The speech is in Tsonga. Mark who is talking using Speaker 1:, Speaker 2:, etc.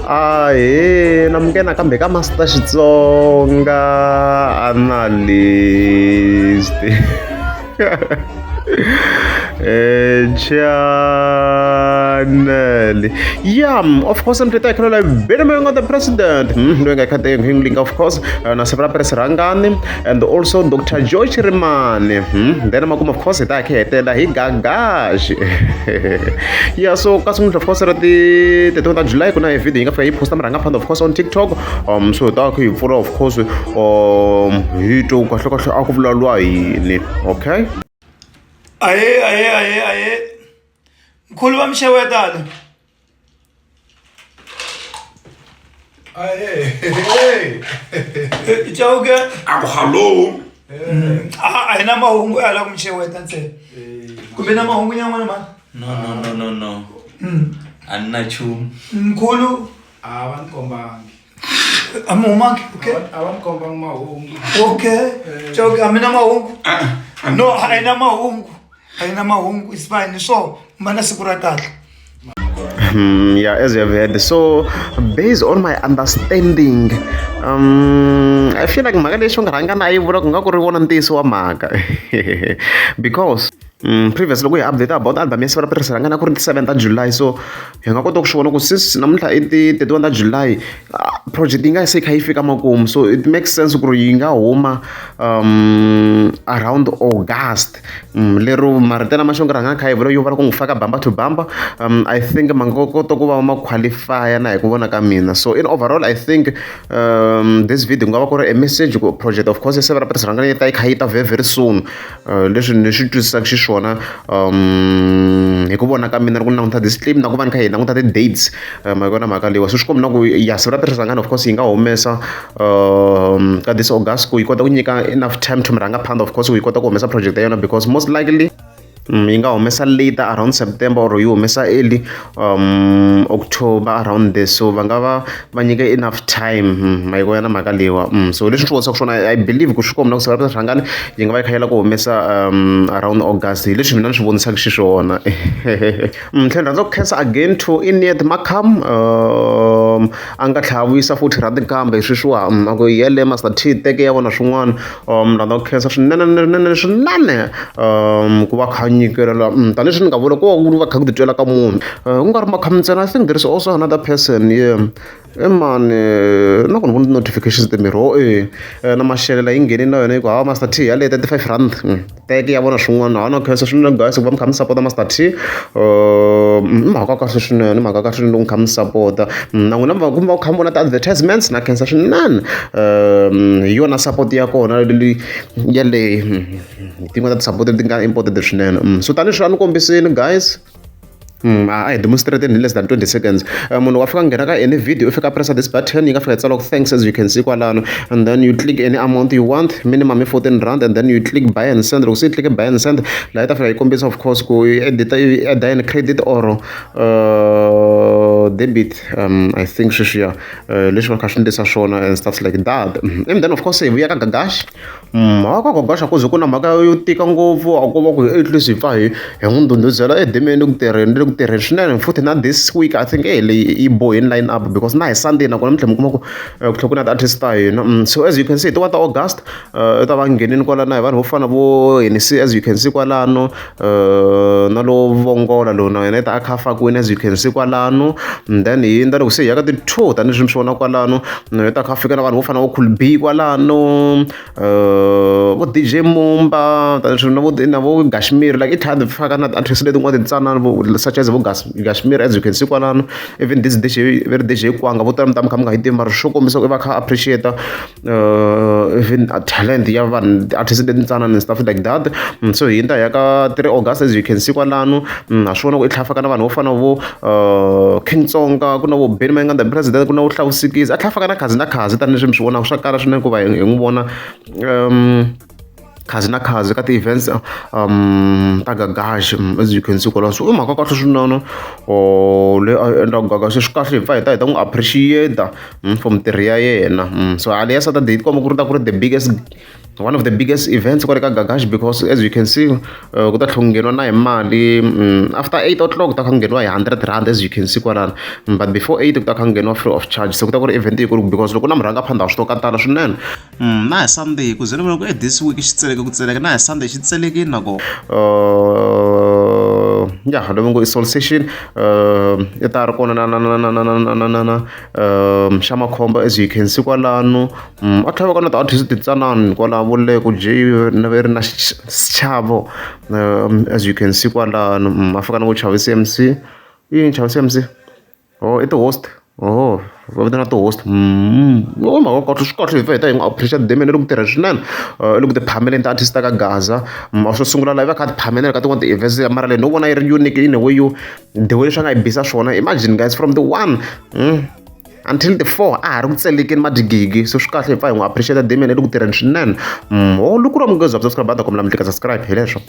Speaker 1: Ahee namukela nakambe ka Master Xitsonga Analyst channel yeah of course I'm Twitter like Benjamin the president loyi nga kha link of course na Severa Press Rangani and also Dr. George Rimani then makumu of course hi ta hi hetela hi Gagashi yeah so ka sungula of course ra ti 31 ta July ku na hi video yi nga fika yi posta murhangaphandle of course on TikTok so hi ta kha hi pfula of course hi twa kahle kahle a ku vulavuriwa yini okay.
Speaker 2: Ahee ahee ahee ahee mkhulu va mi xeweta le. Chauke
Speaker 3: a ku hallo
Speaker 2: a hi na mahungu ya la ku mi xeweta ntsena kumbe na mahungu yan'wana mani.
Speaker 4: No no no no no a ni na nchumu.
Speaker 2: Mkhulu
Speaker 5: A va ni kombangi.
Speaker 2: A mi humangi okay.
Speaker 5: A va ni kombangi mahungu.
Speaker 2: Okay Chauke a mi na mahungu no a hi na mahungu a hi na mahungu it's fine so mi va na siku ra kahle.
Speaker 1: Yeah, as you have heard. So, based on my understanding, I feel like mhaka leyi xo rhangana a yi vula ku nga ku ri wona ntiyiso wa mhaka because previously loko hi update about album ya Siva ra Patrice Rhangani a ku ri ti 7 ta July so hi nga kota ku swi vona ku since namuntlha i ti 31 ta July project yi nga se kha yi fika makumu so it makes sense ku ri yi nga huma around August lero marito lama xo rhanga kha yi vula yo vula ku n'wi faka bamba to bamba I think ma nga kota ku va ma qualify na hi ku vona ka mina so in overall I think this video ku nga va ku ri a message ku project of course ya Siva ra Patrice Rhangani yi ta yi kha yi ta very very soon leswi ni swi twisisaka xiswona hi ku vona ka mina loko ni languta this clip na ku va ni kha hi languta ti-dates ma yi vona mhaka leyiwa so swi komba na ku ya Siva ra Patrice Rhangani of course yi nga humesa ka this August ku yi kota ku nyika enough time to murhangaphandle of course ku yi kota ku humesa project ya yona because most likely yi nga humesa later around September or yi humesa early October around this so va nga va va nyike enough time ma yi vona mhaka leyiwa so leswi swi vonisaka swona I believe ku swi komba na ku Siva ra Patrice Rhangani yi nga va yi kha yi lava ku humesa around August hi leswi mina ni swi vonisaka xiswona ni tlhela ni rhandza ku khensa again to Inet Markham a nga tlhela a vuyisa futhi ra tinkambe sweswiwa a ku yele Master T teke ya vona swin'wana ni rhandza ku khensa swinene swinene ku va kha nyikela la tanihileswi ni nga vula ko va ku va kha ku titwela ka munhu ku nga ri Markham ntsena I think there is also another person yeah i mani na ku ni vona ti-notifications timbirhi oh e na Mashelela yi nghenile na yona yi ku hawa Master T yaleyo R35 teke ya vona swin'wana hawa na khensa swinene guys ku va mi kha mi sapota Master T i mhaka ya kahle swinene i mhaka ya kahle swinene loko mi kha mi sapota na n'wina mi va ku va kha mi vona ti-advertisements na khensa swinene hi yona support ya kona yaleyo tin'wana ta ti-support leti nga important swinene so tanihileswi a ni kombisini guys a hi demonstrate in less than 20 seconds munhu wa fika nghena ka any video u fika pressa this button yi nga fika yi tsala ku thanks as you can see kwalano and then you click any amount you want minimum i 14 rand and then you click buy and send loko se yi click buy and send laha yi ta fika yi kombisa of course ku yi edita yi add in credit or debit I think sweswiya leswi va kha swi endlisa swona and stuff like that and then of course hi vuya ka Gagashi mhaka Gagashi a ku ze ku na mhaka yo tika ngopfu a ko va ku at least hi pfa hi hi n'wi ndhundhuzela edemeni ku tirheni le ku tirheni swinene futhi na this week I think leyi yi boheni line up because na hi Sunday nakona mi tlhela mi kuma ku ku tlhela ku na ti-artist ta hina so as you can see hi tin'wana ta August u ta va nghenini kwalano hi vanhu vo fana vo Hennessy as you can see kwalano na lowo vongola lowu na yena i ta a kha a fakiwini as you can see kwalano and then hi hundza loko se hi ya ka ti-two tanihileswi mi swi vona kwalano i ta kha a fika na vanhu vo fana na vo Cool B kwalano vo D_J Mumba tanihileswi na vo na vo Gashmir like i tlhela a faka na ti-artist letin'wana tintsanana vo such as vo Gashmir as you can see kwalano even this D_J va ri D_J Kwanga vo tala mi ta mi kha mi nga yi tivi mara swo kombisa ku i va kha a appreciate even talent ya vanhu ti-artist letintsanana and stuff like that so hi hundza hi ya ka 3 August as you can see kwalano ha swi vona ku i tlhela a faka na vanhu vo fana na vo King Tsonga ku na vo Benny Mayengani the president ku na vo Hlawusikizi a tlhela a faka na Khazi na Khazi tanihileswi mi swi vonaka swa kala swinene ku va hi n'wi vona Khazi na Khazi ka ti-events ta Gagashi as you can see kwalaho so i mhaka kahle swinene leyi a yi endlaka Gagashi swi kahle hi pfa hi ta hi ta n'wi appreciate for mintirho ya yena so hale ya Saturday yi tikomba ku ri ta ku ri the biggest One of the biggest events kwale ka Gagash, because as you can see, ku ta tlhe ku ngheniwa na hi mali after 8 o'clock, ku ta kha ku ngheniwa hi R100, as you can see kwalano. But before 8 ku ta kha ku ngheniwa free of charge. So ku ta ku ri event yikulu, because loko na murhangaphandha swi to ka tala swinene. Na hi Sunday ku ze ni vona ku this week xi tseleke ku tseleka, na hi Sunday xi tselekini nako. Ya lowu ngo i Soul Session, i ta ri kona na xa Makhombo, as you can see kwalano. A tlhela va kona ti-artist titsanani kwala vo le ku J na va ri na Xichavo, as you can see kwalano. A fika na vo Chavi CMC, i yini Chavi CMC? Oh, i ti-host. Oh, va vitana ti-host. Oh, mhaka kahle, swi kahle, hi fa hi ta hi n'wi appreciate Damian i le ku tirha swinene, i le ku ti phameleni ti-artist ta ka Gaza. Swo sungula la i va kha a ti phamelela ka tin'wana ti-events, mara leyi no vona yi ri unique in a way yo the way leswi a nga yi bisa swona. Imagine guys, from the 1 until the 4 a ha ri ku tselekeni madigigi. So swi kahle, hi pfa hi n'wi appreciate Damian, i le ku tirheni swinene. Oh, loko ku ri wa mugezi wa subscribe, a ta kombela mi tlika subscribe hi leswo.